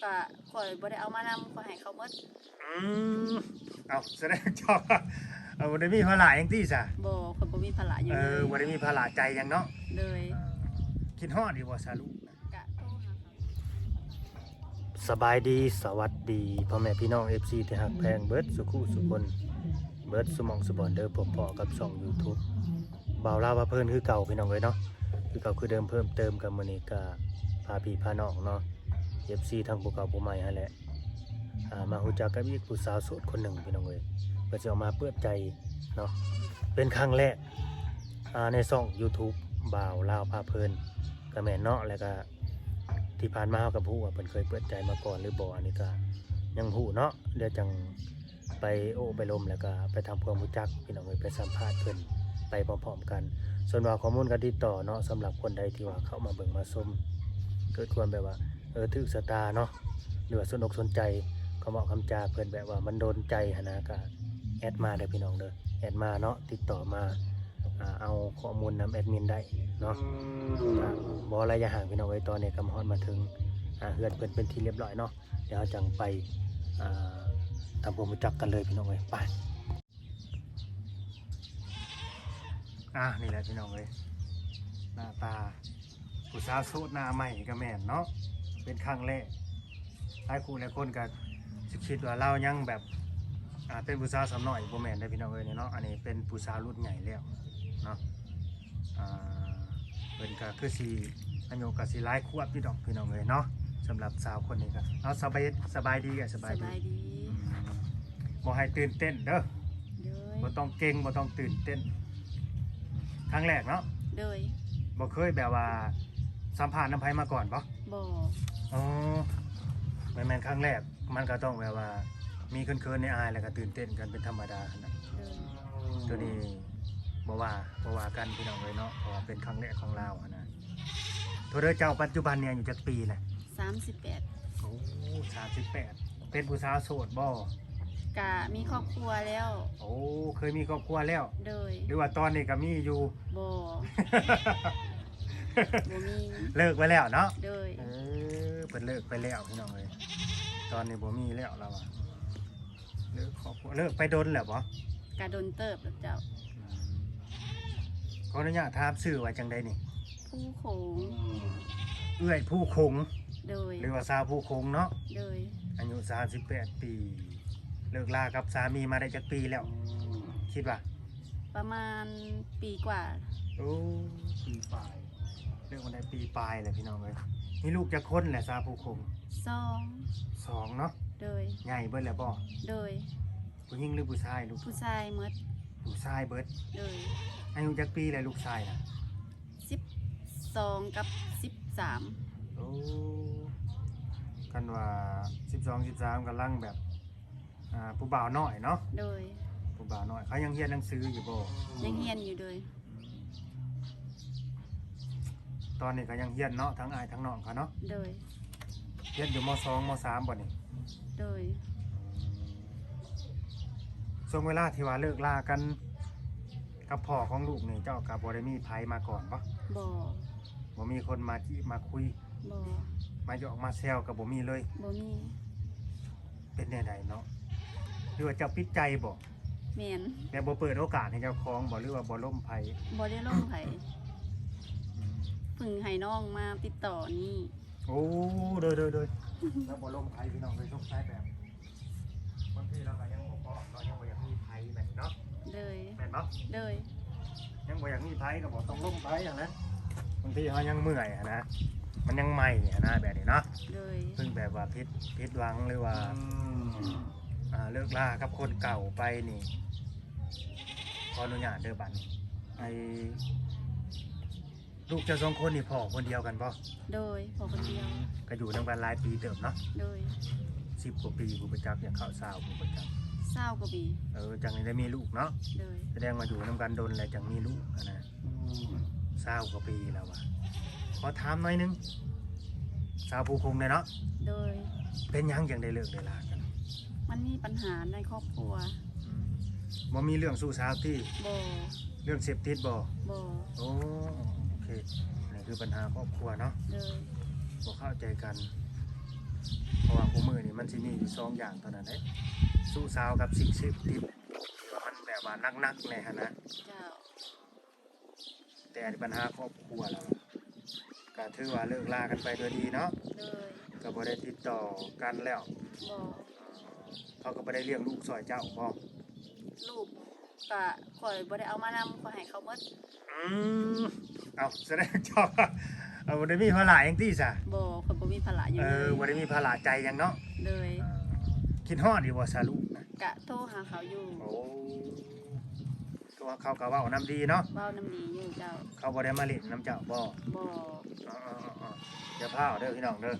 ກະຂ້ອຍບໍ່ໄດ້ເອົາມານຳ ຂ້ອຍໃຫ້ເຂົາໝົດ. ອືມ ເອົ້າ ສະແດງເຈົ້າ ເອີ ບໍ່ໄດ້ມີພາລະຫຍັງຕິຊະ? ບໍ່ ຂ້ອຍບໍ່ມີພາລະຫຍັງ ເອີ ເລີຍ ບໍ່ໄດ້ມີພາລະໃຈຫຍັງເນາະ. ໂດຍ ເອີ ຄິດຮອດຢູ່ບໍ່ຊະລູກ? ກະໂທຫາເຂົາ. ສະບາຍດີ ສະຫວັດດີ ພໍ່ແມ່ພີ່ນ້ອງ ເອັຟຊີ ທີ່ຮັກແພງເບິດສູ່ຄູ່ສູ່ຄົນ ເບິດສູ່ໝ່ອງສູ່ບ່ອນເດີ. ພົບພໍ້ກັບຊ່ອງ YouTube ບ່າວລາວພາເພີນຄືເກົ່າ ພີ່ນ້ອງເອີຍເນາະ. ຄືເກົ່າຄືເດີມ ເພີ່ມເຕີມກັນມື້ນີ້ກະພາພີ່ພານ້ອງເນາະ ເອັຟຊີ ທັງຜູ້ເກົ່າຜູ້ໃໝ່ຫັ້ນແຫຼະ ອ່າ ມາຮູ້ຈັກກັບອີກຜູ້ສາວໂສດຄົນໜຶ່ງ ພີ່ນ້ອງເອີຍ. ເພິ່ນຊິອອກມາເປີດໃຈເນາະ ເປັນຄັ້ງແລກ ອ່າ ໃນຊ່ອງ YouTube ບ່າວລາວພາເພີນກະແມ່ນເນາະ. ແລ້ວກະທີ່ຜ່ານມາເຮົາກະບໍ່ຮູ້ວ່າເພິ່ນເຄີຍເປີດໃຈມາກ່ອນຫຼືບໍ່ ອັນນີ້ກະຍັງບໍ່ຮູ້ເນາະ. ດຽວຈັ່ງ ໄປໂອ້ໄປລົມ ແລ້ວກະໄປທຳຄວາມຮູ້ຈັກ ພີ່ນ້ອງເອີຍ ໄປສຳພາດເພິ່ນໄປພ້ອມໆກັນ. ສ່ວນວ່າຂໍ້ມູນການຕິດຕໍ່ເນາະ ສຳລັບຄົນໃດທີ່ວ່າເຂົ້າມາເບິ່ງມາຊົມ ເກີດຄວາມແບບວ່າ ເອີ ຖືກຊະຕາເນາະ ຫຼືວ່າສົນອົກສົນໃຈ ຄຳເວົ້າຄຳຈາເພິ່ນແບບວ່າມັນໂດນໃຈຫັ້ນນະ ກະແອັດມາເດີພີ່ນ້ອງເດີ ແອັດມາເນາະ ຕິດຕໍ່ມາ ອ່າ ເອົາຂໍ້ມູນນຳແອັດມິນໄດ້ເນາະ. ກະບໍ່ໄລຍະຫ່າງ ພີ່ນ້ອງເອີຍ ຕອນນີ້ກະມາຮອດມາເຖິງ ອ່າ ເຮືອນເພິ່ນເປັນທີ່ລຽບຮ້ອຍເນາະ. ດຽວເຮົາຈັ່ງໄປ ອ່າ ທຳຄວາມຮູ້ຈັກກັນເລີຍ ພີ່ນ້ອງເອີຍ ໄປ. ອ່າ ນີ້ແຫຼະ ພີ່ນ້ອງເອີຍ ໜ້າຕາຜູ້ສາວໂສດໜ້າໃໝ່ກະແມ່ນເນາະ ເປັນຄັ້ງແລກ. ຫຼາຍຄູ່ຫຼາຍຄົນກະຊິຄິດວ່າລາວຍັງແບບ ອ່າ ເປັນຜູ້ສາວສ່ຳນ້ອຍ ບໍ່ແມ່ນເດີ ພີ່ນ້ອງເອີຍ ນີ້ເນາະ. ອັນນີ້ເປັນຜູ້ສາວລຸ້ນໃຫຍ່ແລ້ວເນາະ. ອ່າ ເພິ່ນກະຄືຊິ ອາຍຸກະຊິຫຼາຍຂວບຢູ່ດອກ ພີ່ນ້ອງເອີຍເນາະ. ສຳລັບສາວຄົນນີ້ກະ ເອົາ ສະບາຍ ສະບາຍດີ ສະບາຍດີ ສະບາຍດີ. ອືມ ບໍ່ໃຫ້ຕື່ນເຕັ້ນເດີ ໂດຍ ບໍ່ຕ້ອງເກັ່ງ ບໍ່ຕ້ອງຕື່ນເຕັ້ນ. ຄັ້ງແລກເນາະ? ໂດຍ. ບໍ່ເຄີຍແບບວ່າສຳພາດນຳໃຜມາກ່ອນບໍ່? ບໍ່. ອໍ ແມ່ນໆ ຄັ້ງແລກ ມັນກະຕ້ອງແບບວ່າມີເຂີນໆ ອາຍໆ ແລ້ວກະຕື່ນເຕັ້ນກັນເປັນທຳມະດາຫັ້ນນະ. ໂດຍ. ໂຕນີ້ບໍ່ວ່າ ບໍ່ວ່າກັນ ພີ່ນ້ອງເອີຍເນາະ ເພາະວ່າເປັນຄັ້ງແລກຂອງລາວຫັ້ນນະ. ໂທດເດີ ເຈົ້າປັດຈຸບັນນີ້ອາຍຸຈັກປີລະ? ສາມສິບແປດ. ໂອ້ ສາມສິບແປດ ເປັນຜູ້ສາວໂສດບໍ່? ກະມີຄອບຄົວແລ້ວ. ໂອ້ ເຄີຍມີຄອບຄົວແລ້ວ? ໂດຍ. ຫຼືວ່າຕອນນີ້ກະມີຢູ່? ບໍ່ ບໍ່ມີ ເລີກໄປແລ້ວເນາະ? ໂດຍ. ເອີ ເພິ່ນເລີກໄປແລ້ວ ພີ່ນ້ອງເອີຍ ຕອນນີ້ບໍ່ມີແລ້ວລາວວ່າ. ເລີກຄອບຄົວ ເລີກໄປດົນແລ້ວບໍ່? ກະດົນເຕີບແລ້ວເຈົ້າ. ອືມ ຂໍອະນຸຍາດຖາມຊື່ວ່າຈັ່ງໃດນີ້? ພູຂົງ. ເອື້ອຍພູຂົງ. ໂດຍ. ຫຼືວ່າສາວພູຂົງເນາະ? ໂດຍ. ອາຍຸສາມສິບແປດປີ ເລີກລາກັບສາມີມາໄດ້ຈັກປີແລ້ວ? ຄິດວ່າ ປະມານປີກວ່າ. ໂອ້ ປີປາຍ ເລີກມາໄດ້ປີປາຍແລ້ວ ພີ່ນ້ອງເອີຍ. ມີລູກຈັກຄົນແຫຼະສາວພູຂົງ? ສອງ. ສອງເນາະ? ໂດຍ. ໃຫຍ່ເບິດແລ້ວບໍ່? ໂດຍ. ຜູ້ຍິງຫຼືຜູ້ຊາຍລູກ? ຜູ້ຊາຍໝົດ. ຜູ້ຊາຍເບິດ. ໂດຍ. ອາຍຸຈັກປີແລ້ວລູກຊາຍນະ? ສິບສອງກັບສິບສາມ. ໂອ້ ຄັນວ່າສິບສອງ ສິບສາມ ກຳລັງແບບ ອ່າ ຜູ້ບ່າວນ້ອຍເນາະ? ໂດຍ. ຜູ້ບ່າວນ້ອຍ ເຂົາຍັງຮຽນໜັງສືຢູ່ບໍ່? ຍັງຮຽນຢູ່. ໂດຍ. ອືມ ຕອນນີ້ກະຍັງຮຽນເນາະ ທັງອ້າຍທັງນ້ອງເຂົາເນາະ? ໂດຍ. ຮຽນຢູ່ ມໍສອງ ມໍສາມ ບໍ່ນີ້? ໂດຍ. ອືມ ຊ່ວງເວລາທີ່ວ່າເລີກລາກັນກັບພໍ່ຂອງລູກນີ້ ເຈົ້າກະບໍ່ໄດ້ມີໃຜມາກ່ອນບໍ່? ບໍ່. ບໍ່ມີຄົນມາຈີບມາຄຸຍ? ບໍ່. ມາຢອກມາແຊວກະບໍ່ມີເລີຍ? ບໍ່ມີ. ເປັນແນວໃດເນາະ ຫຼືວ່າເຈົ້າປິດໃຈບໍ່? ແມ່ນ. ແບບບໍ່ເປີດໂອກາດໃຫ້ເຈົ້າຂອງບໍ່ ຫຼືວ່າບໍ່ລົມໃຜ? ບໍ່ໄດ້ລົມໃຜ. ອືມ ເພິ່ງໃຫ້ນ້ອງມາຕິດຕໍ່ນີ້. ໂອ້ ໂດຍໆ ລາວບໍ່ລົມໃຜ ພີ່ນ້ອງເອີຍ. ສົງໄສແບບບາງທີລາວກະຍັງບໍ່ພ້ອມເນາະ ຍັງບໍ່ຢາກມີໃຜແບບນີ້ເນາະ. ໂດຍ. ແມ່ນບໍ່? ໂດຍ. ຍັງບໍ່ຢາກມີໃຜກະບໍ່ຕ້ອງລົມໃຜຫັ້ນແຫຼະ ບາງທີເຮົາຍັງເມື່ອຍຫັ້ນນະ ມັນຍັງໃໝ່ຫັ້ນນະ ແບບນີ້ເນາະ. ໂດຍ. ເພິ່ງແບບວ່າຜິດ ຜິດຫວັງ ຫຼືວ່າ ອືມ ອ່າ ເລີກລາກັບຄົນເກົ່າໄປນີ້ ຂໍອະນຸຍາດເດີ ບາດນີ້ ໄອ້ ລູກເຈົ້າສອງຄົນນີ້ພໍ່ຄົນດຽວກັນບໍ່? ໂດຍ ພໍ່ຄົນດຽວ. ອືມ ກະຢູ່ນຳກັນຫຼາຍປີເຕີບເນາະ? ໂດຍ. ສິບກວ່າປີພຸ້ນບໍ່ຈັກ ຢາກເຂົ້າຊາວພຸ້ນບໍ່ຈັກ. ຊາວກວ່າປີ. ເອີ ຈັ່ງໄດ້ມີລູກເນາະ? ໂດຍ. ສະແດງວ່າຢູ່ນຳກັນດົນແລ້ວຈັ່ງມີລູກຫັ້ນນະ. ອືມ ຊາວກວ່າປີແລ້ວວ່າ. ຂໍຖາມໜ້ອຍໜຶ່ງ ສາວພູຄົງເດ້ເນາະ? ໂດຍ. ເປັນຫຍັງຈັ່ງໄດ້ເລີກໄດ້ລາກັນ? ມັນມີບັນຫາໃນຄອບຄົວ. ອືມ ບໍ່ມີເລື່ອງຊູ້ສາວຕິ? ບໍ່. ເລື່ອງເສບຕິດບໍ່? ບໍ່. ໂອ້ ໂອເຄ ນີ້ຄືບັນຫາຄອບຄົວເນາະ? ໂດຍ. ບໍ່ເຂົ້າໃຈກັນ ເພາ ມັນຊິມີຢູ່ສອງຢ່າງເທົ່ານັ້ນເດ້ ຊູ້ສາວກັບສິ່ງເສບຕິດ ທີ່ວ່າມັນແບບວ່າໜັກໆແດ່ຫັ້ນນະ. ເຈົ້າ. ແຕ່ອັນນີ້ບັນຫາຄອບຄົວແລ້ວ ກໍຖືວ່າເລີກລາກັນໄປໂດຍດີເນາະ. ໂດຍ. ກໍບໍ່ໄດ້ຕິດຕໍ່ກັນແລ້ວ. ບໍ່. ເຂົາກໍບໍ່ໄດ້ລ້ຽງລູກຊ່ອຍເຈົ້າບໍ? ລູກກະຂ້ອຍບໍ່ໄດ້ເອົາມານຳ ຂ້ອຍໃຫ້ເຂົາໝົດ. ອືມ ເອົ້າ ສະແດງເຈົ້າ ເອີ ບໍ່ໄດ້ມີພາລະຫຍັງຕິຊະ? ບໍ່ ຂ້ອຍບໍ່ມີພາລະຫຍັງ. ເອີ ເລີຍ ບໍ່ໄດ້ມີພາລະໃຈຫຍັງເນາະ. ໂດຍ. ເອີ ຄິດຮອດຢູ່ບໍ່ຊະລູກນະ? ກະໂທຫາເຂົາຢູ່. ໂອ້ ຄືວ່າເຂົາກໍເວົ້ານຳດີເນາະ. ເວົ້ານຳດີຢູ່ເຈົ້າ. ເຂົາບໍ່ໄດ້ມາຫຼິ້ນນຳເຈົ້າບໍ? ບໍ່. ເອີໆໆໆ ຢ່າພ້າວເດີພີ່ນ້ອງເດີ.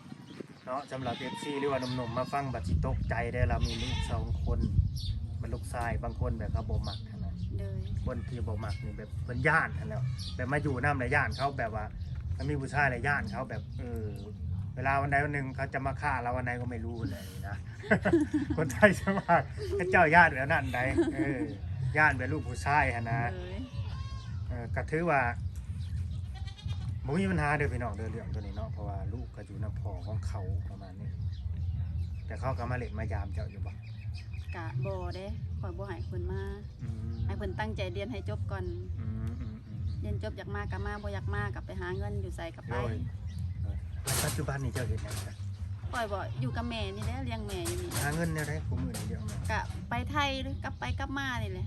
ເນາະ ສຳລັບເອັຟຊີ ຫຼືວ່າໜຸ່ມໆມາຟັງ ບັດຊິຕົກໃຈເດ້ ລາວມີລູກສອງຄົນ ມັນລູກຊາຍ ບາງຄົນແບບເຂົາບໍ່ມັກຫັ້ນນະ. ໂດຍ. ຄົນທີ່ບໍ່ມັກນີ້ແບບເພິ່ນຢ້ານຫັ້ນແຫຼະ ແບບມາຢູ່ນຳແລ້ວຢ້ານ ເຂົາແບບວ່າ ມັນມີຜູ້ຊາຍແລ້ວຢ້ານ ເຂົາແບບ ເອີ ເວລາວັນໃດວັນໜຶ່ງເຂົາຈະມາຂ້າລາວວັນໃດກໍໄມ່ຮູ້ຫັ້ນແຫຼະນະ. ຄົນໄທສ່ວນມາກເຂົາເຈົ້າຢ້ານແບບນັ້ນໃດ໋ ເອີ ຢ້ານແບບລູກຜູ້ຊາຍຫັ້ນນະ. ໂດຍ. ເອີ ກໍຖືວ່າບໍ່ມີບັນຫາເດີພີ່ນ້ອງເດີ ເລື່ອງໂຕນີ້ເນາະ ເພາະວ່າລູກ ກໍຢູ່ນຳພໍ່ຂອງເຂົາປະມານນີ້. ແຕ່ເຂົາກໍມາຫຼິ້ນມາຢາມເຈົ້າຢູ່ບໍ່? ກະບໍ່ເດ້ ຂ້ອຍບໍ່ໃຫ້ເພິ່ນມາ. ອືມ ໃຫ້ເພິ່ນຕັ້ງໃຈຮຽນໃຫ້ຈົບກ່ອນ. ອືມໆໆໆ ຮຽນຈົບ ຢາກມາກໍມາ ບໍ່ຢາກມາກໍໄປຫາເງິນ ຢູ່ໃສກໍໄປ. ໂດຍ ໂດຍ. ແລ້ວປັດຈຸບັນນີ້ເຈົ້າເຮັດຫຍັງຊະ? ຂ້ອຍບໍ ຢູ່ກັບແມ່ນີ້ແຫຼະ ລ້ຽງແມ່ຢູ່ນີ້. ຫາເງິນແນວໃດຄູ່ມື້ນີ້ລ້ຽງແມ່? ກະໄປໄທ ກັບໄປກັບມານີ້ແຫຼະ. ອື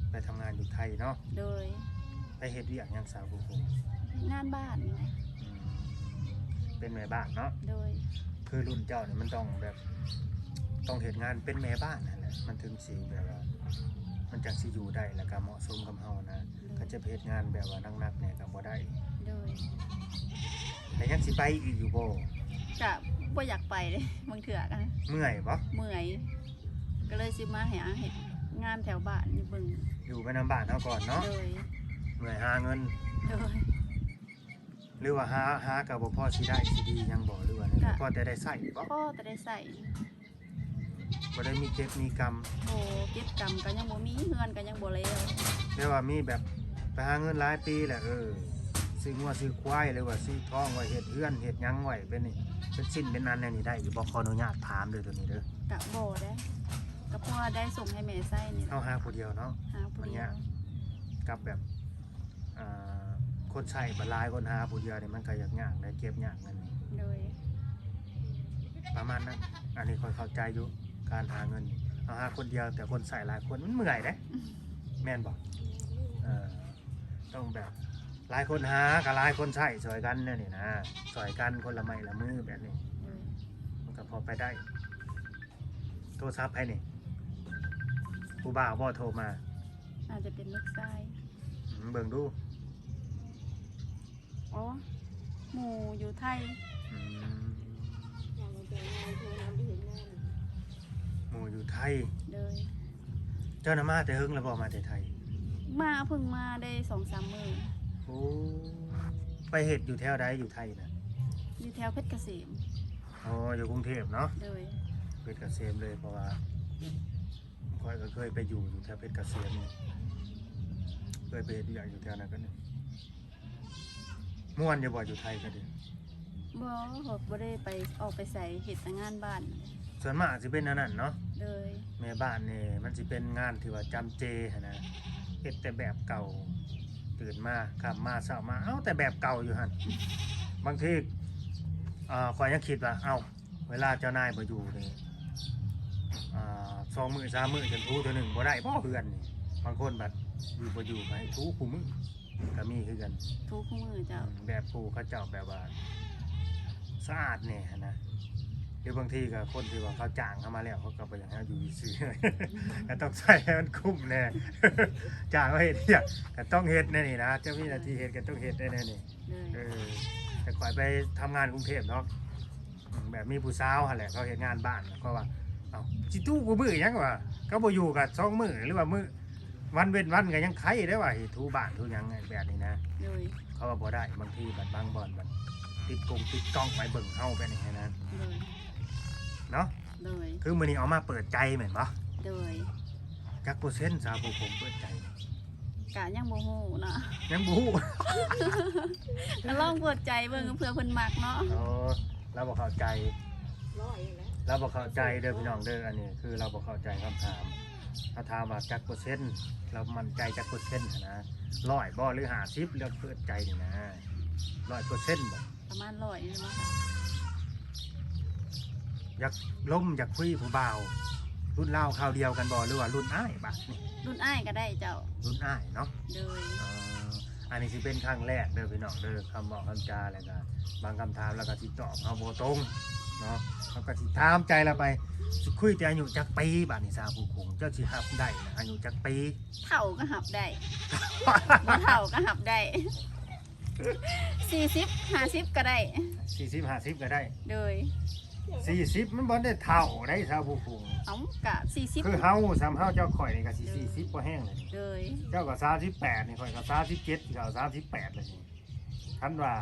ມ ໄປທຳງານຢູ່ໄທເນາະ. ໂດຍ. ໄປເຮັດວຽກຫຍັງສາວຜູ້ຄົງ? ເຮັດງານບ້ານນີ້ແຫຼະ. ອືມ ເປັນແມ່ບ້ານເນາະ. ໂດຍ. ຄືລຸ້ນເຈົ້ານີ້ມັນຕ້ອງແບບ ຕ້ອງເຮັດງານເປັນແມ່ບ້ານຫັ້ນແຫຼະ ມັນເຖິງຊິແບບວ່າ ມັນຈັ່ງຊິຢູ່ໄດ້ ແລ້ວກໍເໝາະສົມກັບເຮົານະ. ໂດຍ. ຄັນຈະໄປເຮັດງານແບບວ່າໜັກໆແດ່ກໍບໍ່ໄດ້. ໂດຍ. ແລ້ວຍັງຊິໄປອີກຢູ່ບໍ່? ກະບໍ່ຢາກໄປເດ້ ບາງເທື່ອກະ ເມື່ອຍບໍ? ເມື່ອຍ ກໍເລີຍຊິມາຫາເຮັດງານແຖວບ້ານຢູ່ເບິ່ງ ຢູ່ໄປນຳບ້ານເຮົາກ່ອນເນາະ. ໂດຍ. ເມື່ອຍຫາເງິນ. ໂດຍ. ຫຼືວ່າຫາ ຫາກໍບໍ່ພໍຊິໄດ້ຊິດີຫຍັງບໍ ຫຼືວ່າແນວໃດ? ກະພໍແຕ່ໄດ້ໃຊ້ບໍ? ພໍແຕ່ໄດ້ໃຊ້. ບໍ່ໄດ້ມີເກັບມີກຳ. ບໍ່ ເກັບກຳກໍຍັງບໍ່ມີ ເຮືອນກໍຍັງບໍ່ແລ້ວ. ແຕ່ວ່າມີແບບໄປຫາເງິນຫຼາຍປີແລ້ວ ເອີ ຊື້ງົວຊື້ຄວາຍ ຫຼືວ່າຊື້ທອງໄວ້ເຮັດເຮືອນເຮັດຫຍັງໄວ້ ເປັນນີ້ ເປັນຊິ້ນເປັນອັນແນວນີ້ໄດ້ຢູ່ບໍ່? ຂໍອະນຸຍາດຖາມເດີໂຕນີ້ເດີ. ກະບໍ່ເດ້ ກະພໍໄດ້ສົ່ງໃຫ້ແມ່ໃຊ້ນີ້ແຫຼະ. ເຮົາຫາຜູ້ດຽວເນາະ. ຫາຜູ້ດຽວ. ມັນຍາກກັບແບບ ອ່າ ຄົນໃຊ້ບັດຫຼາຍ ຄົນຫາຜູ້ດຽວນີ້ມັນກໍຍາກໆ ໄດ້ເກັບຍາກເງິນນີ້. ໂດຍ. ປະມານນັ້ນ ອັນນີ້ຂ້ອຍເຂົ້າໃຈຢູ່ ການຫາເງິນນີ້ ເຮົາຫາຄົນດຽວ ແຕ່ຄົນໃຊ້ຫຼາຍຄົນມັນເມື່ອຍເດ້. ອືມ ແມ່ນບໍ່? ເອີ ຕ້ອງແບບຫຼາຍຄົນຫາ ກໍຫຼາຍຄົນໃຊ້ຊ່ອຍກັນແນວນີ້ນະ ຊ່ອຍກັນຄົນລະໄມ້ລະມືແບບນີ້. ໂດຍ. ມັນກໍພໍໄປໄດ້. ໂທລະສັບໃຜນີ້? ຜູ້ບ່າວບໍ່ໂທມາ? ອາດຈະເປັນລູກຊາຍ. ອືມ ເບິ່ງດູ. ອໍ ໝູ່ຢູ່ໄທ. ອືມ ໝູ່ຢູ່ໄທ. ໂດຍ. ເຈົ້ານະມາແຕ່ເຫິງແລ້ວບໍ່? ມາແຕ່ໄທ. ມາ ເພິ່ງມາໄດ້ສອງສາມມື້. ໂອ້ ໄປເຮັດຢູ່ແຖວໃດຢູ່ໄທນະ? ຢູ່ແຖວເພັດກະເສມ. ອໍ ຢູ່ກຸງເທບເນາະ. ໂດຍ. ເພັດກະເສມເລີຍ ເພາະວ່າຂ້ອຍກໍເຄີຍໄປຢູ່ ຢູ່ແຖວເພັດກະເສມ ເຄີຍໄປເຮັດວຽກຢູ່ແຖວນັ້ນກໍ. ມ່ວນຢູ່ບໍ່ ຢູ່ໄທກໍດີ? ບໍ່ ເຮົາບໍ່ໄດ້ໄປ ອອກໄປໃສ ເຮັດແຕ່ງານບ້ານ. ສ່ວນມາກຊິເປັນອັນນັ້ນເນາະ. ໂດຍ. ແມ່ບ້ານນີ້ມັນຊິເປັນງານທີ່ວ່າຈຳເຈຫັ້ນນະ ເຮັດແຕ່ແບບເກົ່າ ຕື່ນມາ ຄ່ຳມາ ເຊົ້າມາ ເອົາແຕ່ແບບເກົ່າຢູ່ຫັ້ນ. ບາງທີ ເອີ ຂ້ອຍຍັງຄິດວ່າ ເອົ້າ ເວລາເຈົ້ານາຍບໍ່ຢູ່ນີ້ ອ່າ ສອງມື້ສາມມື້ຈັ່ງຖູເທື່ອໜຶ່ງບໍ່ໄດ້ບໍເຮືອນນີ້? ບາງຄົນບັດຢູ່ບໍ່ຢູ່ກໍໃຫ້ຖູຄູ່ມື້ກໍມີຄືກັນ. ຖູຄູ່ມື້ເຈົ້າ. ອືມ ແບບຜູ້ເຂົາເຈົ້າແບບວ່າສະອາດແດ່ຫັ້ນນະ ຫຼືບາງທີກໍຄົນທີ່ວ່າເຂົາຈ້າງເຮົາມາແລ້ວ ເຂົາກໍບໍ່ຢາກໃຫ້ເຮົາຢູ່ຊື່ໆ ກໍຕ້ອງໃຊ້ໃຫ້ມັນຄຸ້ມແດ່ ຈ້າງເຮົາເຮັດວຽກກໍຕ້ອງເຮັດແນວນີ້ນະ ເຈົ້າມີໜ້າທີ່ເຮັດກໍຕ້ອງເຮັດແນວນີ້. ໂດຍ. ເອີ ແຕ່ຂ້ອຍໄປທຳງານກຸງເທບເນາະ ແບບມີຜູ້ສາວຫັ້ນແຫຼະ ເຂົາເຮັດງານບ້ານ ເຂົາວ່າ ເອົ້າ ຊິຖູຄູ່ມື້ຫຍັງວະ ກໍບໍ່ຢູ່ກໍສອງມື້ ຫຼືວ່າມື້ ວັນເວັ້ນວັນກໍຍັງໄຄໄດ້ວ່າ ຖູບ້ານຖູຫຍັງແບບນີ້ນະ. ໂດຍ. ເຂົາວ່າບໍ່ໄດ້ ບາງທີບັດບາງບ່ອນບັດຕິດກົງຕິດກ້ອງໄປເບິ່ງເຮົາແບບນີ້ນະ. ໂດຍ. ເນາະ. ໂດຍ. ຄືມື້ນີ້ເອົາມາເປີດໃຈແມ່ນບໍ່? ໂດຍ. ຈັກເປີເຊັນສາວຜູ້ຄົງເປີດໃຈ? ກະຍັງບໍ່ຮູ້ເນາະ ຍັງບໍ່ຮູ້ ກໍລອງເປີດໃຈເບິ່ງເພື່ອເພິ່ນມັກເນາະ. ອໍ ລາວບໍ່ເຂົ້າໃຈ ລາວບໍ່ເຂົ້າໃຈເດີພີ່ນ້ອງເດີ. ອັນນີ້ຄືລາວບໍ່ເຂົ້າໃຈຄຳຖາມ ເຮົາຖາມວ່າຈັກເປີເຊັນ ລາວໝັ້ນໃຈຈັກເປີເຊັນຫັ້ນນະ ຮ້ອຍບໍ່ ຫຼື ຫ້າສິບ ລາວເປີດໃຈນີ້ນະ ຮ້ອຍເປີເຊັນບໍ່? ປະມານຮ້ອຍນີ້ແຫຼະ. ຢາກລົມຢາກຄຸຍຜູ້ບ່າວ ລຸ້ນລາວຄາວດຽວກັນບໍ່ ຫຼືວ່າລຸ້ນອ້າຍບາດນີ້? ລຸ້ນອ້າຍກໍໄດ້ເຈົ້າ. ລຸ້ນອ້າຍເນາະ. ໂດຍ. ເອີ ອັນນີ້ຊິເປັນຄັ້ງແລກເດີພີ່ນ້ອງເດີ ຄຳເວົ້າຄຳຈາ ແລ້ວກໍບາງຄຳຖາມລາວກໍຊິຕອບເຮົາບໍ່ຕົງເນາະ ເຮົາກໍຊິຖາມໃຈລາວໄປ. ຊິຄຸຍແຕ່ອາຍຸຈັກປີບາດນີ້ ສາວຜູ້ຄົງ ເຈົ້າຊິຮັບໄດ້ນະ ອາຍຸຈັກປີ? ເຖົ້າກໍຮັບໄດ້ ບໍ່ເຖົ້າກໍຮັບໄດ້. ສີ່ສິບ ຫ້າສິບກໍໄດ້. ສີ່ສິບ ຫ້າສິບກໍໄດ້. ໂດຍ. ສີ່ສິບມັນບໍ່ໄດ້ເຖົ້າໄດ໋ ສາວຜູ້ຄົງ. ເອົ້າ ກະສີ່ສິບ ຄືເຮົາ ສ່ຳເຮົາເຈົ້າຂ້ອຍນີ້ກໍຊິສີ່ສິບພໍແຮງແລ້ວ. ໂດຍ. ເຈົ້າກໍສາມສິບແປດນີ້ ຂ້ອຍກໍສາມສິບເຈັດ ຊິເຂົ້າສາມສິບແປດແລ້ວນີ້. ຄັນວ່າ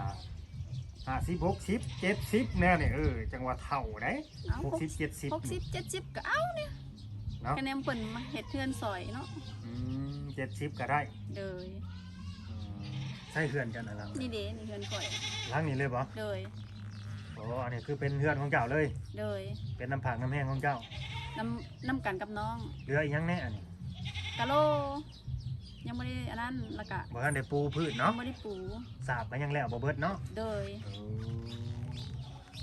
ຫ້າສິບ ຫົກສິບ ເຈັດສິບແນວນີ້ ເອີ ຈັ່ງວ່າເຖົ້າໄດ໋. ເອົ້າ ຫົກສິບ ເຈັດສິບ ຫົກສິບ ເຈັດສິບກໍເອົານີ້ເນາະ ຄະແນນເພິ່ນມາເຮັດເຮືອນຊ່ອຍເນາະ. ອືມ ເຈັດສິບກໍໄດ້. ໂດຍ. ອືມ ໃຊ້ເຮືອນເຈົ້ານະຫຼັງນີ້ເດ້ ນີ້ເຮືອນຂ້ອຍ ຫຼັງນີ້ເລີຍບໍ່? ໂດຍ. ໂອ້ ອັນນີ້ຄືເປັນເຮືອນຂອງເຈົ້າເລີຍ? ໂດຍ. ເປັນນ້ຳພັກນ້ຳແຮງຂອງເຈົ້າ? ນ້ຳ ນ້ຳກັນກັບນ້ອງ. ເຫຼືອອີ່ຫຍັງແດ່ອັນນີ້? ກະໂລ ຍັງບໍ່ໄດ້ອັນນັ້ນ ແລ້ວກະບໍ່ທັນໄດ້ປູພື້ນເນາະ? ຍັງບໍ່ໄດ້ປູ. ສາບກໍຍັງແລ້ວບໍ່ເບິດເນາະ? ໂດຍ. ເອີ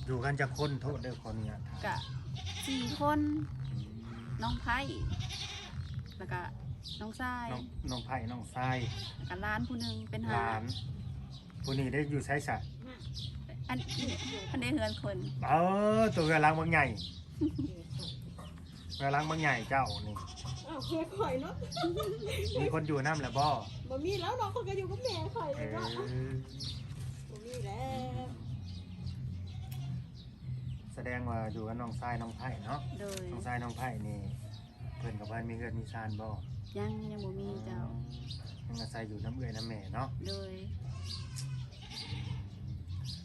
ຢູ່ກັນຈັກຄົນ? ໂທດເດີ ຂໍອະນຸຍາດຖາມ. ກະສີ່ຄົນ. ອືມ ນ້ອງໄພ້ ແລ້ວກະນ້ອງຊາຍ. ນ້ອງ ນ້ອງໄພ້ ນ້ອງຊາຍ ແລ້ວກະຫຼານຜູ້ໜຶ່ງເປັນຫ້າ. ຫຼານ ຜູ້ນີ້ໄດ້ຢູ່ໃສຊະ? ອັນ ອັນໃດເຮືອນຄົນ? ເອີ ຕົວເຮືອນຫຼັງບັກໃຫຍ່ ເຮືອນຫຼັງບັກໃຫຍ່ເຈົ້ານີ້. ອ້າວ ເຮືອນຂ້ອຍເນາະ. ມີຄົນຢູ່ນຳແລ້ວບໍ່? ບໍ່ມີແລ້ວເນາະ ຂ້ອຍກໍຢູ່ກັບແມ່ຂ້ອຍເນາະ. ເອີ ບໍ່ມີແລ້ວ. ສະແດງວ່າຢູ່ກັບນ້ອງຊາຍນ້ອງໄພ້ເນາະ. ໂດຍ. ນ້ອງຊາຍນ້ອງໄພ້ນີ້ ເພິ່ນກໍບໍ່ທັນມີເຮືອນມີຊານບໍ່? ຍັງ ຍັງບໍ່ມີເຈົ້າ. ອໍ ຍັງອາໄສຢູ່ນຳເອື້ອຍນຳແມ່ເນາະ. ໂດຍ.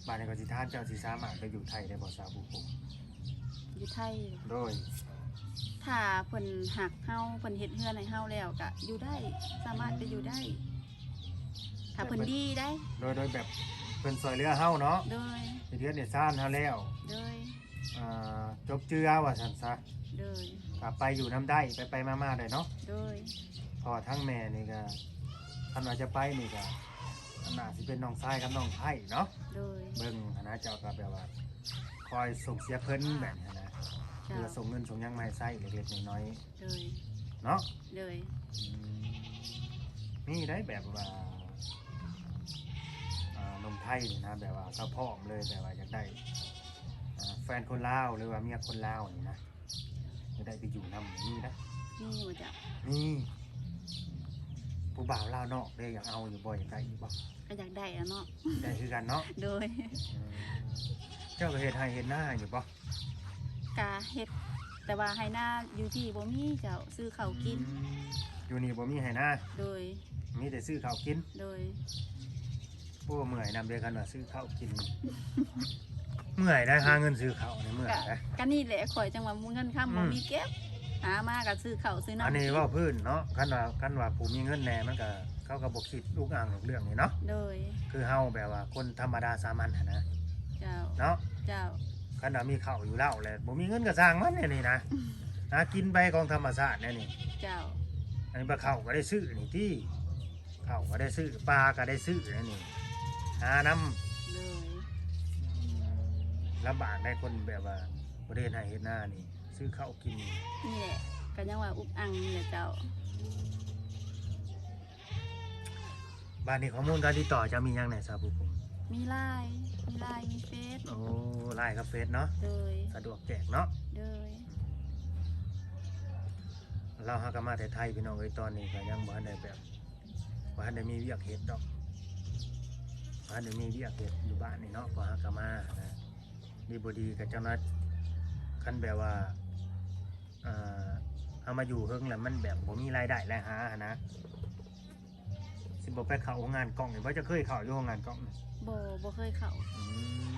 ບາດນີ້ຂ້ອຍຊິຖາມເຈົ້າ ຊິສາມາດໄປຢູ່ໄທໄດ້ບໍ່ ສາວຜູ້ຄົງ? ຢູ່ໄທ? ໂດຍ. ຖ້າເພິ່ນຮັກເຮົາ ເພິ່ນເຮັດເຮືອນໃຫ້ເຮົາແລ້ວ ກະຢູ່ໄດ້ ສາມາດໄປຢູ່ໄດ້ ຖ້າເພິ່ນດີໄດ໋. ໂດຍ ໂດຍ ແບບເພິ່ນຊ່ວຍເຫຼືອເຮົາເນາະ. ໂດຍ. ເຮັດເຮືອນເຮັດຊານເຮົາແລ້ວ. ໂດຍ. ອ່າ ຈົບເຈືອວ່າຊັ້ນຊະ. ໂດຍ. ກໍໄປຢູ່ນຳໄດ້ ໄປໆມາໆໄດ້ເນາະ. ໂດຍ. ເພາະວ່າທາງແມ່ນີ້ກໍ ຄັນວ່າຈະໄປນີ້ກໍ ໜ້າຊິເປັນນ້ອງຊາຍກັບນ້ອງໄພ້ເນາະ. ໂດຍ. ເບິ່ງຫັ້ນນະ ເຈົ້າກໍແບບວ່າຄອຍສົ່ງເສຍເພິ່ນແບບຫັ້ນນະ. ເຈົ້າ. ເພື່ອສົ່ງເງິນສົ່ງຫຍັງມາໃຫ້ໃຊ້ເລັກໆນ້ອຍໆ. ໂດຍ. ເນາະ. ໂດຍ. ອືມ ມີໄດ໋ແບບວ່າ ອ່າ ໜຸ່ມໄທນີ້ນະ ແບບວ່າເຂົາພ້ອມເລີຍ ແບບວ່າຢາກໄດ້ ອ່າ ແຟນຄົນລາວ ຫຼືວ່າເມຍຄົນລາວນີ້ນະ ຢາກໄດ້ໄປຢູ່ນຳ ມີນະ. ມີບໍ່ເຈົ້າ? ມີ. ຜູ້ບ່າວລາວນອກເດ້ ຢາກເອົາຢູ່ບໍ່? ຢາກໄດ້ຢູ່ບໍ່? ກໍຢາກໄດ້ແຫຼະເນາະ. ໄດ້ຄືກັນເນາະ. ໂດຍ. ອືມ ເຈົ້າກໍເຮັດໄຮ່ເຮັດນາຢູ່ບໍ່? ກະເຮັດ ແຕ່ວ່າໄຮ່ນາຢູ່ພີ້ບໍ່ມີເຈົ້າ ຊື້ເຂົ້າກິນ. ອືມ ຢູ່ນີ້ບໍ່ມີໄຮ່ນາ? ໂດຍ. ມີແຕ່ຊື້ເຂົ້າກິນ? ໂດຍ. ໂອ້ ເມື່ອຍນຳເດ້ ຄັນວ່າຊື້ເຂົ້າກິນ ເມື່ອຍໄດ໋ ຫາເງິນຊື້ເຂົ້ານີ້ເມື່ອຍໄດ໋. ກະ ກະນີ້ແຫຼະ ຂ້ອຍຈັ່ງວ່າເງິນຄຳ ອືມ ບໍ່ມີເກັບ ຫາມາກໍຊື້ເຂົ້າຊື້ນ້ຳ. ອັນນີ້ເວົ້າພື້ນເນາະ ຄັນວ່າ ຄັນວ່າຜູ້ມີເງິນແດ່ ມັນກໍ ເຂົາກໍບໍ່ຄິດອຸກອ່າງເລື່ອງນີ້ເນາະ. ໂດຍ. ຄືເຮົາແບບວ່າຄົນທຳມະດາສາມັນຫັ້ນນະ. ເຈົ້າ. ເນາະ. ເຈົ້າ. ຄັນວ່າມີເຂົ້າຢູ່ເລົ້າແລ້ວ ບໍ່ມີເງິນກໍຊ່າງມັນ ອັນນີ້ນະ ຫາກິນໄປຂອງທຳມະຊາດແນວນີ້. ເຈົ້າ. ອັນນີ້ປາເຂົ້າກໍໄດ້ຊື້ນີ້ຕິ ເຂົ້າກໍໄດ້ຊື້ ປາກໍໄດ້ຊື້ແນວນີ້ ຫານຳ. ໂດຍ. ລຳບາກໄດ໋ ຄົນແບບວ່າບໍ່ໄດ້ເຮັດໄຮ່ເຮັດນານີ້ ຊື້ເຂົ້າກິນ. ນີ້ແຫຼະ ກໍຍັງວ່າອຸກອັ່ງນີ້ແຫຼະເຈົ້າ. ບາດນີ້ຂໍ້ມູນການຕິດຕໍ່ຈະມີຫຍັງແດ່ ສາວຜູ້ຄົງ? ມີ LINE ມີ LINE ມີເຟສ. ໂອ້ LINE ກັບເຟສເນາະ. ໂດຍ. ສະດວກແຈກເນາະ. ໂດຍ. ລາວຫາກໍມາແຕ່ໄທພີ່ນ້ອງເອີຍ ຕອນນີ້ກໍຍັງບໍ່ທັນໄດ້ແບບ ບໍ່ທັນໄດ້ມີວຽກເຮັດດອກ ບໍ່ທັນໄດ້ມີວຽກເຮັດຢູ່ບ້ານນີ້ເນາະ ເພາະຫາກໍມານະ. ດີບໍ່ດີກໍຈັກໜ້ອຍ ຄັນແບບວ່າ ອ່າ ເຮົາມາຢູ່ເຖິງແລ້ວມັນແບບບໍ່ມີລາຍໄດ້ລາຍຫາຫັ້ນນະ ຊິບໍ່ໄປເຂົ້າໂຮງງານກ້ອງນີ້ບໍ່? ເຈົ້າເຄີຍເຂົ້າຢູ່ໂຮງງານກ້ອງ? ບໍ່ ບໍ່ເຄີຍເຂົ້າ. ອືມ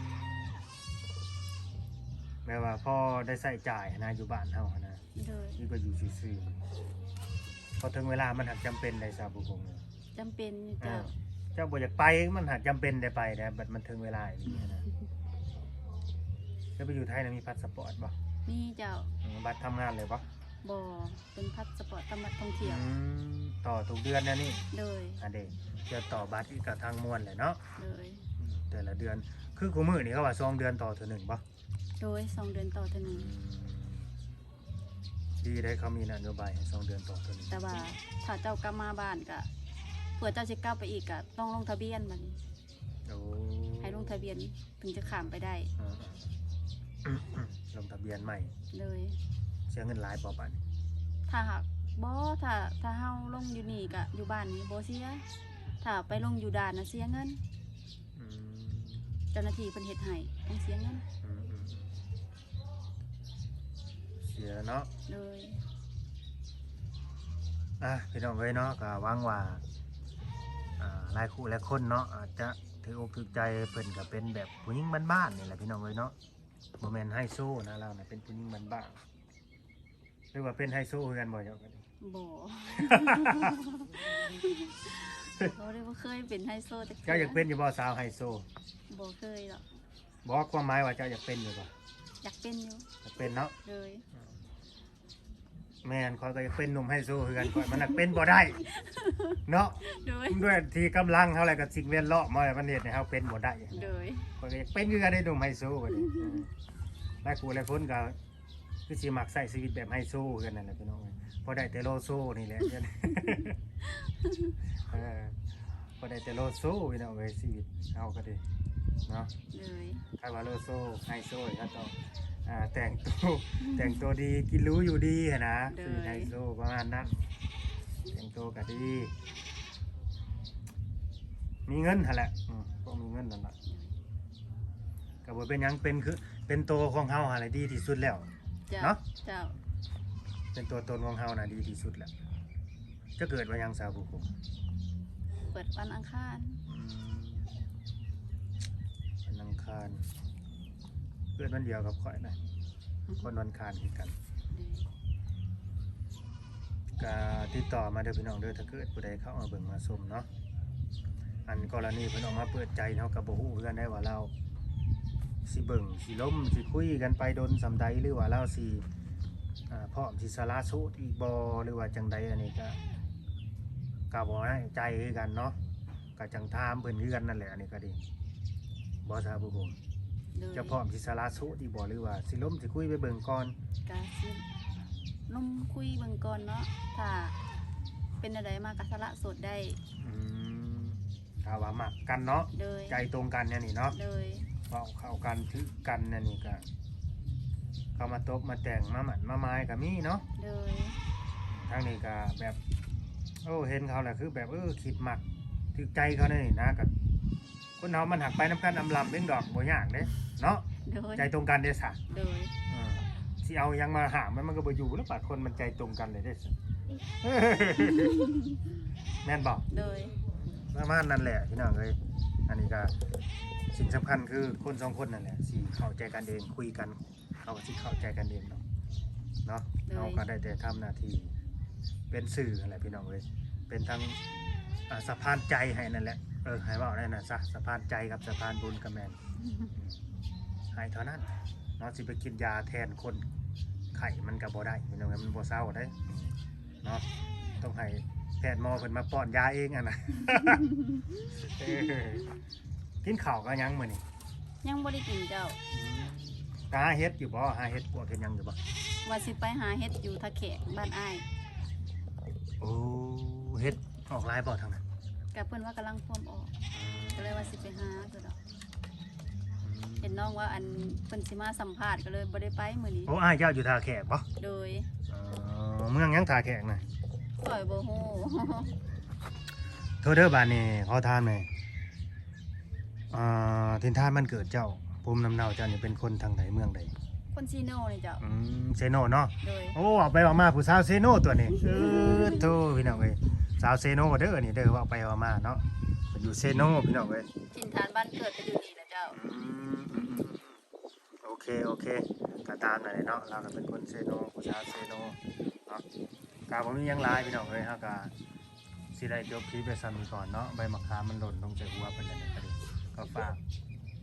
ແບບວ່າພໍໄດ້ໃຊ້ຈ່າຍຫັ້ນນະ ຢູ່ບ້ານເຮົາຫັ້ນນະ. ໂດຍ. ດີກວ່າຢູ່ຊື່ໆ ພໍເຖິງເວລາມັນຫາກຈຳເປັນໄດ໋ ສາວຜູ້ຄົງ. ຈຳເປັນຢູ່ ອ່າ ເຈົ້າ. ເຈົ້າບໍ່ຢາກໄປ ມັນຫາກຈຳເປັນໄດ້ໄປແດ່ ບັດມັນເຖິງເວລາອີ່ຫຼີຫັ້ນນະ. ແລ້ວໄປຢູ່ໄທນະ ມີພາສປອດບໍ່? ມີເຈົ້າ. ອືມ ບັດທຳງານເລີຍບໍ່? ບໍ່ ເປັນພາສປອດສຳລັບທ່ອງທ່ຽວ. ອືມ ຕໍ່ທຸກເດືອນແນວນີ້? ໂດຍ. ອັນເດ ຈະຕໍ່ບັດອີກກໍທັງມວນແຫຼະເນາະ. ໂດຍ. ອືມ ແຕ່ລະເດືອນ ຄືຄູ່ມື້ນີ້ເຂົາວ່າສອງເດືອນຕໍ່ເທື່ອໜຶ່ງບໍ່? ໂດຍ ສອງເດືອນຕໍ່ເທື່ອໜຶ່ງ. ອືມ ດີໄດ໋ ເຂົາມີນະໂຍບາຍໃຫ້ສອງເດືອນຕໍ່ເທື່ອໜຶ່ງ. ແຕ່ວ່າຖ້າເຈົ້າກັບມາບ້ານກະ ເພື່ອເຈົ້າຊິກັບໄປອີກກະຕ້ອງລົງທະບຽນບັດນີ້. ໂອ້ ໃຫ້ລົງທະບຽນເຖິງຈະຂ້າມໄປໄດ້. ອືມ ລົງທະບຽນໃໝ່. ໂດຍ. ເສຍເງິນຫຼາຍບໍ່ບາດນີ້? ຖ້າຫາກ ບໍ່ ຖ້າ ຖ້າເຮົາລົງຢູ່ນີ້ກະຢູ່ບ້ານນີ້ບໍ່ເສຍ. ຖ້າໄປລົງຢູ່ດ່ານນະເສຍເງິນ. ອືມ ເຈົ້າໜ້າທີ່ເພິ່ນເຮັດໃຫ້ຕ້ອງເສຍເງິນ. ອືມ ອືມ ອືມ ເສຍເນາະ. ໂດຍ. ອ່ະ ພີ່ນ້ອງເອີຍເນາະ ກໍຫວັງວ່າ ອ່າ ຫຼາຍຄູ່ຫຼາຍຄົນເນາະ ອາດຈະຖືກອົກຖືກໃຈ. ເພິ່ນກໍເປັນແບບຜູ້ຍິງບ້ານໆນີ້ແຫຼະ ພີ່ນ້ອງເອີຍເນາະ. ບໍ່ແມ່ນໄຮໂຊນະ ລາວນະເປັນຜູ້ຍິງບ້ານໆ. ຫຼືວ່າເປັນໄຮໂຊຄືກັນບໍ່ເຈົ້າ? ບໍ່ ບໍ່ໄດ້ ບໍ່ເຄີຍເປັນໄຮໂຊຈັກເທື່ອ. ເຈົ້າຢາກເປັນຢູ່ບໍ່ສາວໄຮໂຊ? ບໍ່ເຄີຍດອກ. ບໍ່ ຄວາມໝາຍວ່າເຈົ້າຢາກເປັນຢູ່ບໍ່? ຢາກເປັນຢູ່. ຢາກເປັນເນາະ. ໂດຍ. ແມ່ນ ຂ້ອຍກໍຢາກເປັນໜຸ່ມໄຮໂຊຄືກັນ. ຂ້ອຍມັນນະເປັນບໍ່ໄດ້ເນາະ. ໂດຍ. ດ້ວຍທີ່ກຳລັງເຮົາ ແລ້ວກໍສິ່ງແວດລ້ອມເຮົາ ມັນເຮັດໃຫ້ເຮົາເປັນບໍ່ໄດ້. ໂດຍ. ຂ້ອຍກໍຢາກເປັນຄືກັນໄດ້ ໜຸ່ມໄຮໂຊບັດນີ້. ເອີ ຫຼາຍຄູ່ຫຼາຍຄົນກໍ ຄືຊິມັກໃຊ້ຊີວິດແບບໄຮໂຊຄືກັນນັ້ນແຫຼະ ພີ່ນ້ອງເອີຍ. ພໍໄດ້ແຕ່ໂລໂຊນີ້ແຫຼະ ເອີ ພໍໄດ້ແຕ່ໂລໂຊ ພີ່ນ້ອງເອີຍ ຊີວິດເຮົາກໍດີເນາະ. ໂດຍ. ຄັນວ່າໂລໂຊ ໄຮໂຊ ກໍຕ້ອງ ອ່າ ແຕ່ງໂຕ ແຕ່ງໂຕດີ ກິນຫຼູຢູ່ດີຫັ້ນນະ. ໂດຍ. ຊີວິດໄຮໂຊປະມານນັ້ນ ແຕ່ງໂຕກໍດີ ມີເງິນຫັ້ນແຫຼະ. ອືມ ຕ້ອງມີເງິນນັ້ນລະ. ກໍບໍ່ເປັນຫຍັງ ເປັນຄື ເປັນໂຕຂອງເຮົາຫັ້ນແຫຼະດີທີ່ສຸດແລ້ວ. ເຈົ້າ ເນາະ. ເຈົ້າ. ເປັນຕົວຕົນຂອງເຮົານະດີທີ່ສຸດແລ້ວ. ເຈົ້າເກີດວັນຫຍັງ ສາວຜູ້ຄົງ? ເກີດວັນອັງຄານ. ອືມ ວັນອັງຄານ ເກີດວັນດຽວກັບຂ້ອຍນະ. ອືມ ຄົນວັນອັງຄານຄືກັນ. ໂດຍ. ກະຕິດຕໍ່ມາເດີພີ່ນ້ອງເດີ ຖ້າເກີດຜູ້ໃດເຂົ້າມາເບິ່ງມາຊົມເນາະ. ອັນກໍລະນີເພິ່ນອອກມາເປີດໃຈ ເຮົາກໍບໍ່ຮູ້ຄືກັນໄດ໋ວ່າລາວຊິເບິ່ງ ຊິລົມ ຊິຄຸຍກັນໄປດົນສ່ຳໃດ ຫຼືວ່າລາວຊິ ອ່າ ພ້ອມຊິສະຫຼະໂສດອີກບໍ່ ຫຼືວ່າຈັ່ງໃດ. ອັນນີ້ກະ ກະບໍ່ແນ່ໃຈຄືກັນເນາະ. ກໍຈັ່ງຖາມເພິ່ນຄືກັນນັ້ນແຫຼະ ອັນນີ້ກໍດີ. ບໍ່ ສາວຜູ້ຄົງ? ໂດຍ. ຈະພ້ອມຊິສະຫຼະໂສດອີກບໍ່ ຫຼືວ່າຊິລົມຊິຄຸຍໄປເບິ່ງກ່ອນ? ກະຊິລົມຄຸຍເບິ່ງກ່ອນເນາະ ຖ້າເປັນແນວໃດມາກະສະຫຼະໂສດໄດ້. ອືມ ຖ້າວ່າມັກກັນເນາະ. ໂດຍ. ໃຈຕົງກັນແນວນີ້ເນາະ. ໂດຍ. ເວົ້າເຂົ້າກັນຖືກກັນແນວນີ້ກະ ເຂົາມາຕົບມາແຕ່ງມາໝັ້ນມາໝາຍກໍມີເນາະ. ໂດຍ. ທາງນີ້ກໍແບບ ໂອ້ ເຫັນເຂົາແລ້ວຄືແບບ ເອີ ຄິດມັກຖືກໃຈເຂົາແນວນີ້ນະ. ກໍຄົນເຮົາມັນຫາກໄປນຳກັນອຳລຳເດ້ດອກ ບໍ່ຍາກເດ້ເນາະ. ໂດຍ. ໃຈຕົງກັນເດ້ຊະ. ໂດຍ. ເອີ ຊິເອົາຫຍັງມາຫ້າມມັນ ມັນກໍບໍ່ຢູ່ແລ້ວ ບາດຄົນມັນໃຈຕົງກັນເລີຍເດ້ ແມ່ນບໍ່? ໂດຍ. ປະມານນັ້ນແຫຼະພີ່ນ້ອງເອີຍ. ອັນນີ້ກໍ ສິ່ງສຳຄັນຄືຄົນສອງຄົນນັ້ນແຫຼະ ຊິເຂົ້າໃຈກັນເອງ ຄຸຍກັນ ເຮົາກໍຊິເຂົ້າໃຈກັນເອງເນາະ ເນາະ. ໂດຍ. ເຮົາກໍໄດ້ແຕ່ທຳໜ້າທີ່ເປັນສື່ຫັ້ນແຫຼະພີ່ນ້ອງເອີຍ ເປັນທັງ ອ່າ ສະພານໃຈໃຫ້ນັ້ນແຫຼະ. ເອີ ໃຫ້ເວົ້າແນວນັ້ນຊະ ສະພານໃຈກັບສະພານບຸນກໍແມ່ນ ໃຫ້ເທົ່ານັ້ນເນາະ. ຊິໄປກິນຢາແທນຄົນໄຂ້ມັນກໍບໍ່ໄດ້ພີ່ນ້ອງເອີຍ ມັນບໍ່ເຊົາເດ້ເນາະ. ຕ້ອງໃຫ້ແພດໝໍເພິ່ນມາປ້ອນຢາເອງຫັ້ນນະ. ເອີ ກິນເຂົ້າກັບຫຍັງມື້ນີ້? ຍັງບໍ່ໄດ້ກິນເຈົ້າ. ອືມ ໄປຫາເຫັດຢູ່ບໍ່? ຫາເຫັດປວກເຫັດຫຍັງຢູ່ບໍ່? ວ່າຊິໄປຫາເຫັດຢູ່ທ່າແຂກບ້ານອ້າຍ. ໂອ້ ເຫັດອອກຫຼາຍບໍ່ທາງນັ້ນ? ກະເພິ່ນວ່າກຳລັງພວມອອກ. ອືມ ກໍເລີຍວ່າຊິໄປຫາຊະດອກ. ອືມ ເຫັນນ້ອງວ່າ ອັນ ເພິ່ນຊິມາສຳພາດ ກໍເລີຍບໍ່ໄດ້ໄປມື້ນີ້. ໂອ້ ອ້າຍເຈົ້າຢູ່ທ່າແຂກບໍ່? ໂດຍ. ອໍ ເມືອງຫຍັງທ່າແຂກນະ? ຂ້ອຍບໍ່ຮູ້. ໂທດເດີ ບາດນີ້ຂໍຖາມແດ່ ອ່າ ຖິ່ນຖານບ້ານເກີດເຈົ້າ ພູມລຳເນົາເຈົ້ານີ້ເປັນຄົນທາງໃດ ເມືອງໃດ? ຄົນເຊໂນນີ້ເຈົ້າ. ອືມ ເຊໂນເນາະ. ໂດຍ. ໂອ້ ເວົ້າໄປເວົ້າມາຜູ້ສາວເຊໂນຕົວນີ້. ເອີ ໂທ້ ພີ່ນ້ອງເອີຍ ສາວເຊໂນເດີນີ້ເດີ ເວົ້າໄປເວົ້າມາເນາະ ເພິ່ນຢູ່ເຊໂນ ພີ່ນ້ອງເອີຍ. ຖິ່ນຖານບ້ານເກີດກໍຢູ່ນີ້ແຫຼະເຈົ້າ. ອືມ ອືມ ອືມ ໂອເຄ ໂອເຄ ກໍຕາມນັ້ນແຫຼະເນາະ ລາວກໍເປັນຄົນເຊໂນ ຜູ້ສາວເຊໂນເນາະ. ກໍບໍ່ມີຫຍັງຫຼາຍພີ່ນ້ອງເອີຍ ເຮົາກໍຊິໄດ້ຈົບຄລິບໄວ້ສ່ຳນີ້ກ່ອນເນາະ. ໃບໝາກຂາມມັນຫຼົ່ນລົງໃສ່ຫົວເພິ່ນແລ້ວນີ້ ກໍຝາກ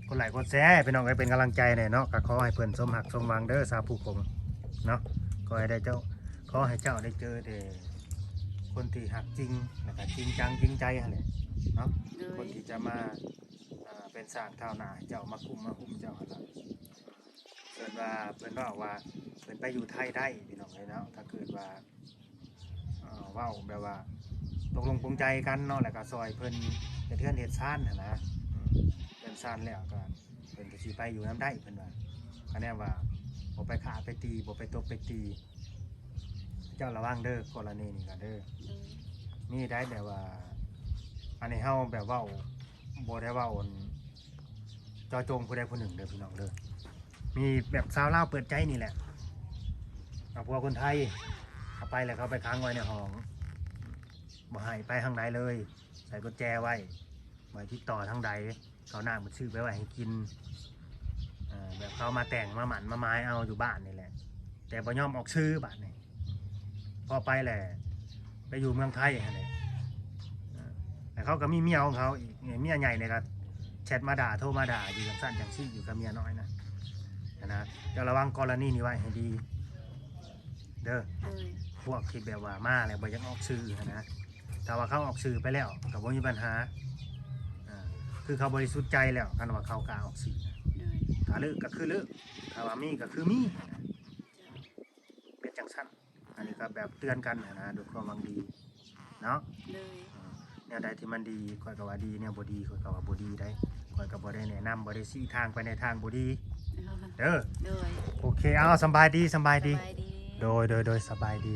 ກົດໄລ້ກົດແຊພີ່ນ້ອງເອີຍ ເປັນກຳລັງໃຈແດ່ເນາະ ກໍຂໍໃຫ້ເພິ່ນສົມຮັກສົມຫວັງເດີ ສາວຜູ້ຄົງເນາະ ຂໍໃຫ້ໄດ້ເຈົ້າ ຂໍໃຫ້ເຈົ້າໄດ້ເຈີແຕ່ຄົນທີ່ຮັກຈິງ ແລ້ວກໍຈິງຈັງຈິງໃຈຫັ້ນແຫຼະເນາະ ໂດຍ ຄົນທີ່ຈະມາ ອ່າ ເປັນສ້າງທ້າວໜ້າໃຫ້ເຈົ້າ ມາຄຸມມາຫຸ້ມເຈົ້າຫັ້ນລະ ເພິ່ນວ່າ ເພິ່ນເວົ້າວ່າ ເພິ່ນໄປຢູ່ໄທໄດ້ພີ່ນ້ອງເອີຍເນາະ ຖ້າເກີດວ່າ ເອີ ເວົ້າແບບວ່າຕົກລົງປົງໃຈກັນເນາະ ແລ້ວກໍຊ່ອຍເພິ່ນເຮັດເຮືອນເຮັດຊານຫັ້ນນະ ເຮືອນຊານແລ້ວກໍເພິ່ນກໍຊິໄປຢູ່ນຳໄດ້ ເພິ່ນວ່າ ຄະແນນວ່າບໍ່ໄປຂ້າໄປຕີ ບໍ່ໄປຕົບໄປຕີ ເຈົ້າລະວັງເດີ ກໍລະນີນີ້ກໍເດີ ໂດຍ ມີໄດ້ແບບວ່າ ອັນນີ້ເຮົາແບບເວົ້າ ບໍ່ໄດ້ເວົ້າອັນ ເຈາະຈົງຜູ້ໃດຜູ້ໜຶ່ງເດີພີ່ນ້ອງເດີ ມີແບບຊາວລາວເປີດໃຈນີ້ແຫຼະ ເອົາຜົວຄົນໄທ ເອົາໄປແລ້ວເຂົາໄປຂັງໄວ້ໃນຫ້ອງ ບໍ່ໃຫ້ໄປທາງໃດເລີຍ ໃສ່ກຸນແຈໄວ້ ບໍ່ໃຫ້ຕິດຕໍ່ທາງໃດ ເຂົ້ານ້ຳກໍຊື້ໄປໄວ້ໃຫ້ກິນ ເອີ ແບບເຂົາມາແຕ່ງມາໝັ້ນມາໝາຍເອົາຢູ່ບ້ານນີ້ແຫຼະ ແຕ່ບໍ່ຍອມອອກຊື່ບາດນີ້ ພໍໄປແຫຼະ ໄປຢູ່ເມືອງໄທຫັ້ນແຫຼະ ເອີ ແລ້ວເຂົາກໍມີເມຍຂອງເຂົາອີກ ເມຍໃຫຍ່ນີ້ກໍແຊັດມາດ່າ ໂທມາດ່າຢູ່ຈັ່ງຊັ້ນຈັ່ງຊີ້ຢູ່ກັບເມຍນ້ອຍນະ ຫັ້ນນະ ເຈົ້າລະວັງກໍລະນີນີ້ໄວ້ໃຫ້ດີເດີ ໂດຍ ພວກທີ່ແບບວ່າມາແລ້ວບໍ່ຢາກອອກຊື່ຫັ້ນນະ ຖ້າວ່າເຂົາອອກຊື່ໄປແລ້ວກໍບໍ່ມີບັນຫາ ອ່າ ຄືເຂົາບໍລິສຸດໃຈແລ້ວ ຄັນວ່າເຂົາກ້າອອກຊື່ນະ ໂດຍ ຖ້າເລີກກໍຄືເລີກ ຖ້າວ່າມີກໍຄືມີ ເປັນຈັ່ງຊັ້ນ ອັນນີ້ກໍແບບເຕືອນກັນຫັ້ນນະ ດ້ວຍຄວາມຫວັງດີເນາະ ໂດຍ ເອີ ແນວໃດທີ່ມັນດີ ຂ້ອຍກໍວ່າດີ ແນວບໍ່ດີ ຂ້ອຍກໍວ່າບໍ່ດີໄດ໋ ຂ້ອຍກໍບໍ່ໄດ້ແນະນຳ ບໍ່ໄດ້ຊີ້ທາງໄປໃນທາງບໍ່ດີເດີ ໂດຍ ໂອເຄ ເອົາ ສຳບາຍດີ ສຳບາຍດີ ສະບາຍດີ ໂດຍ ໂດຍ ໂດຍ ສະບາຍດີ.